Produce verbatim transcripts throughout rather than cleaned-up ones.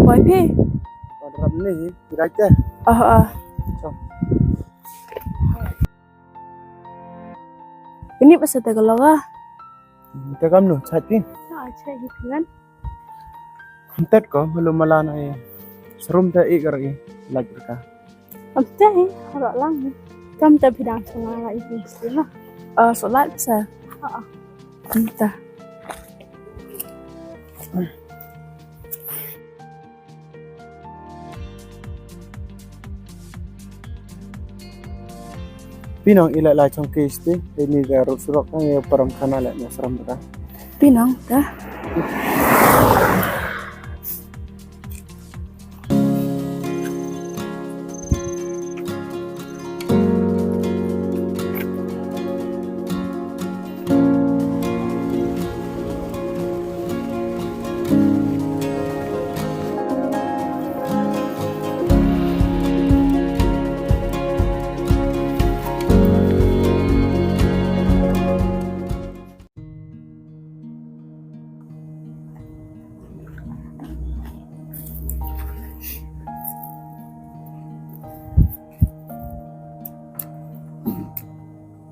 Poi phi? Poi drap ni, phi dai te. Oh, oh. So. Ini pasal te ka loga. Te kam nu, chat phi? Ah, chat hi phi ngan. Tet ko, malu malan ai. Serum te i kar i, laj ka. Am te hi, harap lang. Kam te phi dang sanga la i phi sila. Ah, solat sa. Ah, ah. Am te. Phi nong i leh lai chong kis ti, ini da ruk surok kan ya param khana leh nya seram ta. Phi nong ta.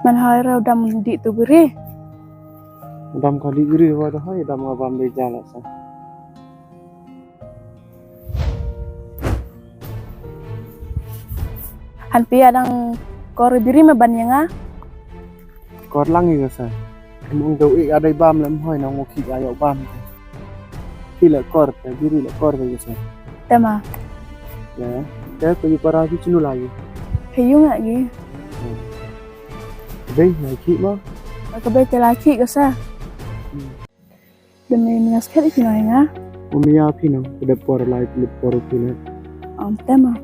Man hai rau dam di tu beri. Dam kali beri wa dah hai dam abam beja la sa. Han pia dang kor biri me ban yanga. Kor lang i gasa. Mong dau i adai bam lem hoi nong oki ayo bam te. Ki le kor te biri le kor te gasa. Tema. Ya, te ko yu para ki chinu lagi. He yung lagi. Be na ki ma. Ka be te la ki gasa. Hmm. Demi mingas kali phi nai nga. Umi ya phi nang, pada por lai, pada por phi nai. Am tema.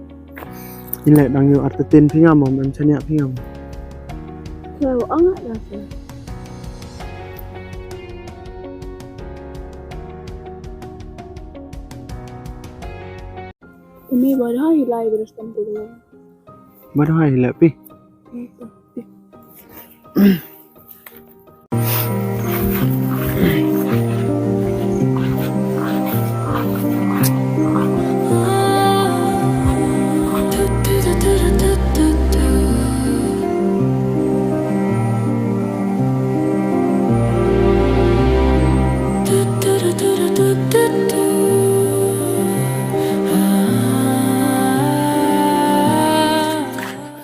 Ile dang yu artetin phi ngam, am chanya phi ngam. Kalau angat lah tu. Umi badai lai beres tempat dulu. Badai lai pi.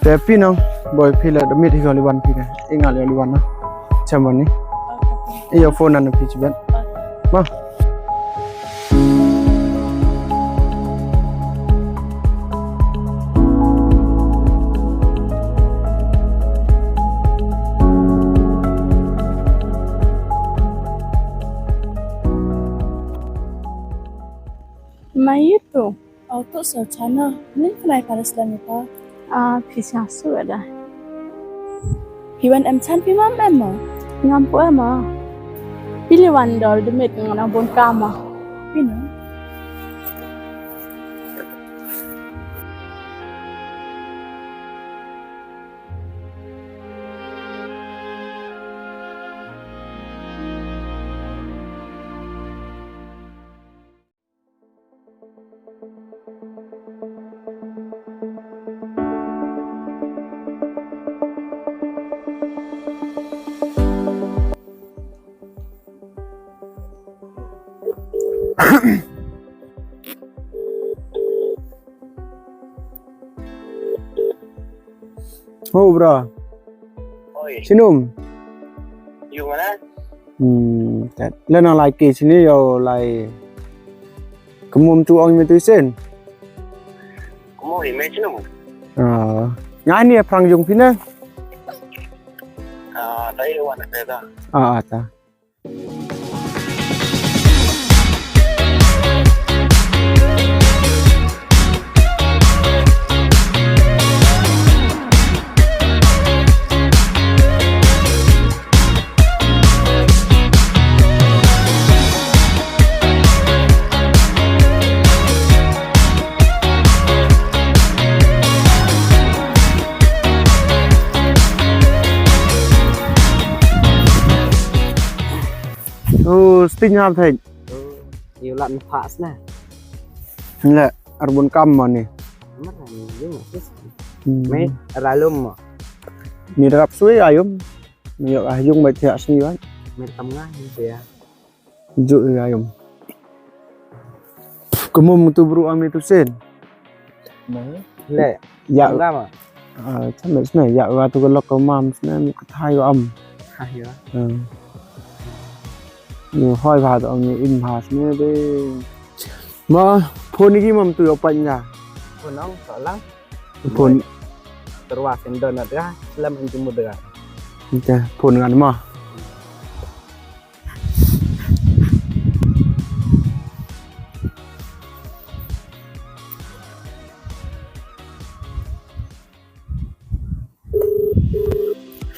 Te phi nong, boi phi la da mit hi ka liwan phi ka. Inga li liwan na. Cham wan ni. Iyo phone na phi chibet. Ma. Ma itu. Auto sa chana, ni khlai paras la ni pa. Ah, pisa su ada. Hiwan em chan pi mam em ma? Ngam pu em ma. Pili wan dol demit ngana bon kama. Pino. Ho bra. Oi. Chinum. Yu mana? Hmm, tat. Lena lai ke sini yo lai. Kemum tu ong me tu sen. Kemum me chinum. Ah, ngani prang jung pina. Ah, tai wan ta. Ah, ta. Oh, sting hap thai. Yu lat npa sna. Le, ar bun kam mo ni. Mar ni, yung mo, sis. Hmm. Me, ralum mo. Ni rap sui ayum. Ni yok ah yung bai thiah sui bai. Me tam nga, ni ya. Ju ya yum. Kumum tu bru ami tu sen. Nang? Le. Ya. Nang ma? Ah, chame sne ya wa tu ko lok ko mam sne mi ka thai wa am. Ha ya. Hmm. Ni hoi ba tu am ni im ha sne de. Ma phone ni ki mam tu yo pan ya. Phone nang, so lang. Phone. Terwa sen don na dra, lam en jumur dra. Ita phone ngan ma.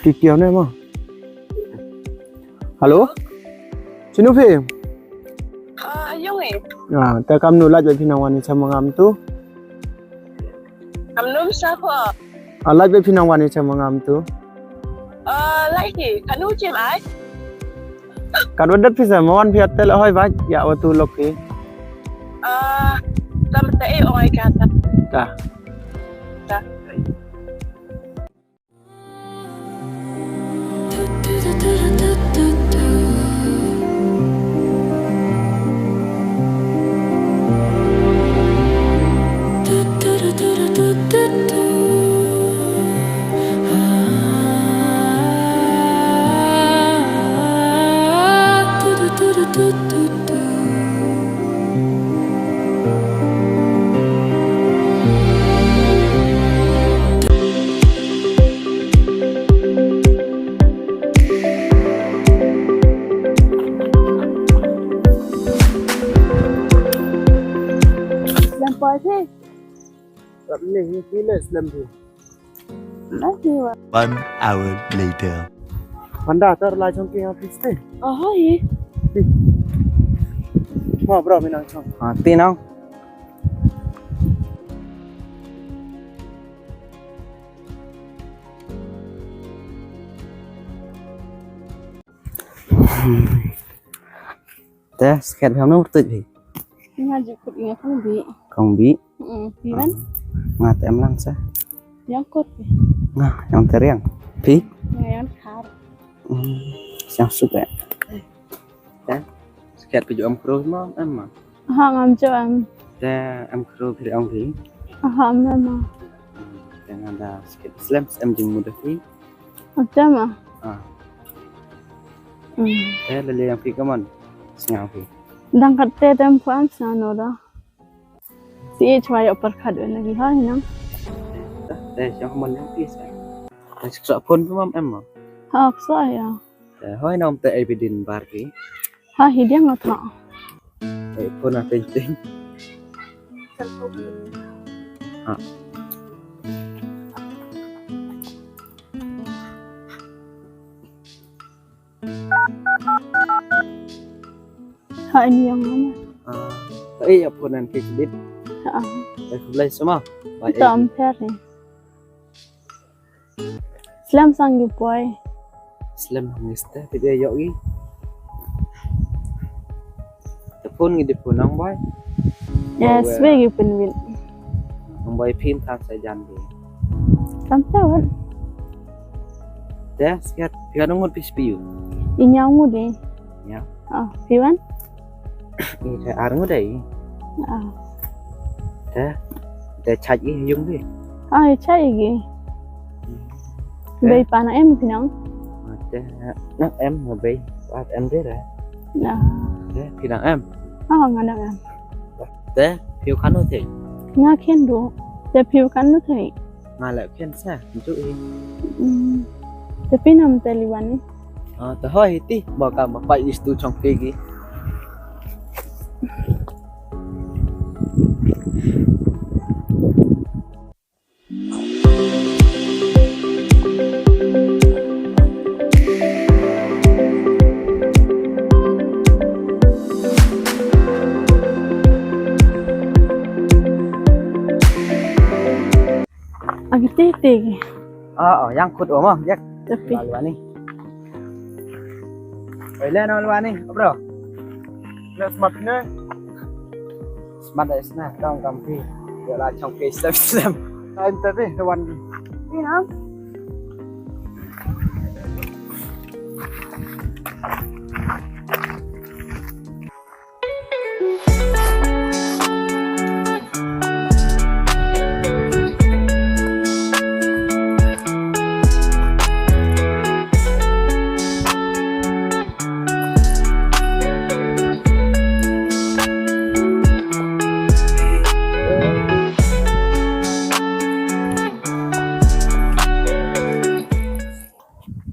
Ki kiaw ne ma. Hello? Sino phi? Ah, yung eh. Ah, ta kam nu laj ba phi nang wan i cha ma ngam tu. Kam nu sa ko. Ah, laj ba phi nang wan i cha ma ngam tu. Ah, laj ki, kanu chim ai. Kan wadat pisa mawan pia tel hoi ba ya watu loki. Ah, tam te ong ai kata. Ta. Ta. Slem poi phi. Slem ni, ni phi le slem phi. One hour later. Panda tar la jong ki office te. Oh, hi. Mo bro, mi nang chong. Ah, ti nang. Te, sket ham no tut hi. Nga ju kut nga kong bi. Kong bi. Mm, phi ban? Nga te em lang sa. Yang kut phi. Nga yang teriang. Phi? Nga yang khar. Hmm, siang suk eh. Te, sket phi ju em kru mo em ma. Ha ngam ju em. Te em kru phi ong phi. Ha em em. Te nga da sket slem em jing muda phi. Ata ma. Ah. Hmm. Eh, lele yang phi kaman. Sngap phi. Dang kat te tem puan sa no da. Si e chwa yo per khat wen lagi ha hinang. Te, te, yang kaman yang phi sa. Te, sa phone tu mam em ma. Ha, sa ya. Te, hoi nam te evidin bar phi. Ha, hi diang nga tha. Eh, phone a ting ting. Ha. Ha, ini yang mana? Ah, eh, ya phone an ke kibit. Ha. Eh, khublei shibun. Bye, eh. Tam pher ni. Slem sang ïa poi. Slem hangis te, te ïa ïoh i. Te phone ngi di phone nang bai. Yes, we gi pynwit. Nang bai phim than sa jan di. Kam ta wan. Te skat, phi nang ngut phi spiu. I nyau ngut di. Ya. Ah, phi wan? Ni te ar ngut dei. Ah. Te, te chaj i yung dei. Ah, chaj i gi. Te. Bei pa na em phi nang? Ah, te, na em na bei. Wat em dei re. Na. Te, phi nang em? Ah, nga nang em. Te, phi u kanu te? Nga khen du. Te phi u kanu te? Nga la khen sa, njuk hi. Hmm. Te phi nam te liwan ni? Ah, te hoi hi ti, ba ka ma pai istu chong ke gi. Agi te te gi. Ah, oh, yang khut o mo, yak. Tapi. Lalu ani. Oi, le no lalu ani, bro. Le smat ne. Mat da isna, kam kam phi. Ïa la chong ke slem slem. Time te phi, te wan. Phi na?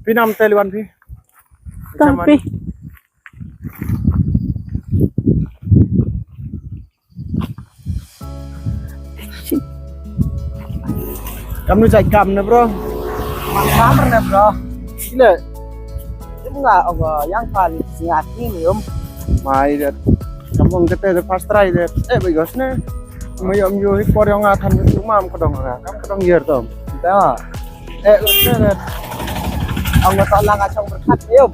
Phi nam te liwan phi? Tang phi. Kam nu jai kam ne bro. Kam ne bro. Ile. Im nga ong yang pali nga ni ni um. Mai det. Kam ong kete de first try de. Eh bai gos ne. Mai om yo hi por yong nga kan tu mam ko dong nga. Kam ko dong yer tom. Te. Eh gos ne. Ong nga to lang achong berkat yum.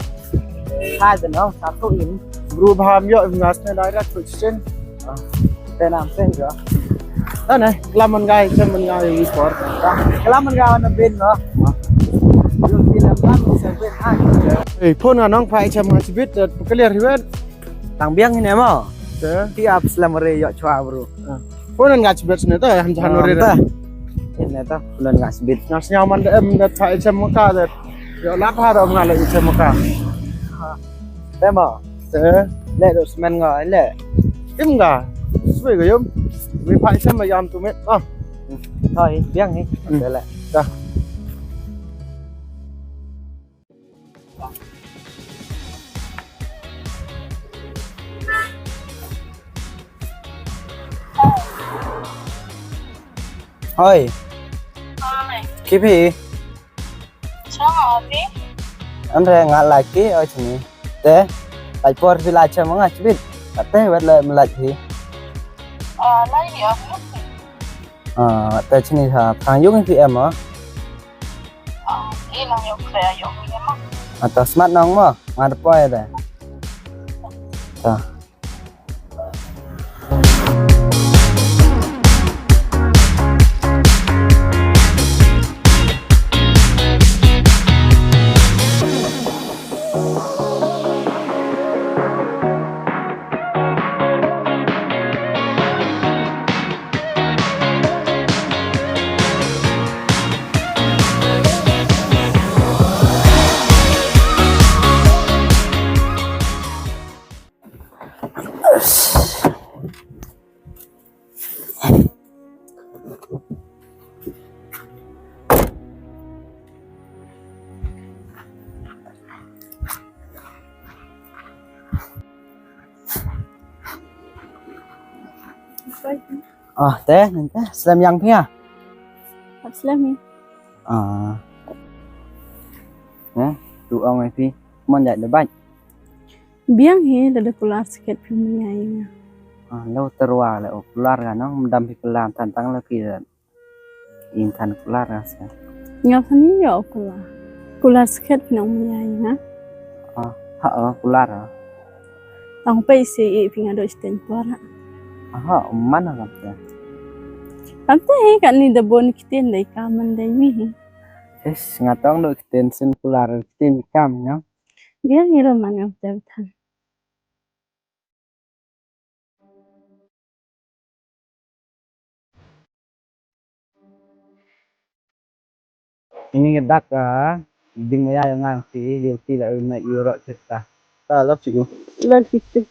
Hai de no, satu in. Bru bham yo im ngas ne direct to chin. Te nam te jo. Ane, klam man gai, chem man gai wi por. Klam man gai na bin no. Yo ti lam kan se bin hai. Ei, phone nga nong phai chem nga chibit, eh, clear hiwet. Tang biang hi ne mo. Te. Ti ap slam re yo chwa bru. Phone nga chibit ne ta, han jan re. Te. Ine ta, phone nga chibit. Nga snya man de em de phai chem ka de. Yo la pha ro nga le chem ka. Te mo. Te. Le do smen nga le. Im nga. Sui ga yum. Wi phai chem ma yam tu met. Ah. Thoi biang ni. Hmm. Te le. Ta. Hoi. Hoi. Ki phi? Chong o phi? Andre nga la ki o chini. Te. Ai por phi la chem nga chibit. Te wet le mlaj phi. Ah, lai ni o phi. Ah, te chini ha. Thang yung phi em o. Ah, i nang yok kre yok ni ma. Ata smat nang ma, nga da poi da. Ta. Ah, te, nang te, slem yang phi ah? Slem ni. Ah. Eh, tu ong ai phi, mon jai debat. Biang hi, lada kular siket phi maya ïa nga. Ah, lo terwa le o kular ka nong, mdam phi kular tang tang le phi. Ing kan kular ka sa. Nga phan ïa o kular. Kular siket phi nong maya ïa nga. Ah, ha o kular. Tang pei si i phi nga do sten por. Aha, man ka sa. Tang te hi kan ni da bon kiten dai ka man dai mi hi. Yes, nga tong do kiten sin kular kiten kam nya. Biang hi ro man nga te than. Ini ngedak ah, ding ya yang ngan si, dia tidak nak yurok cerita. Ta lap siku. Lap siku.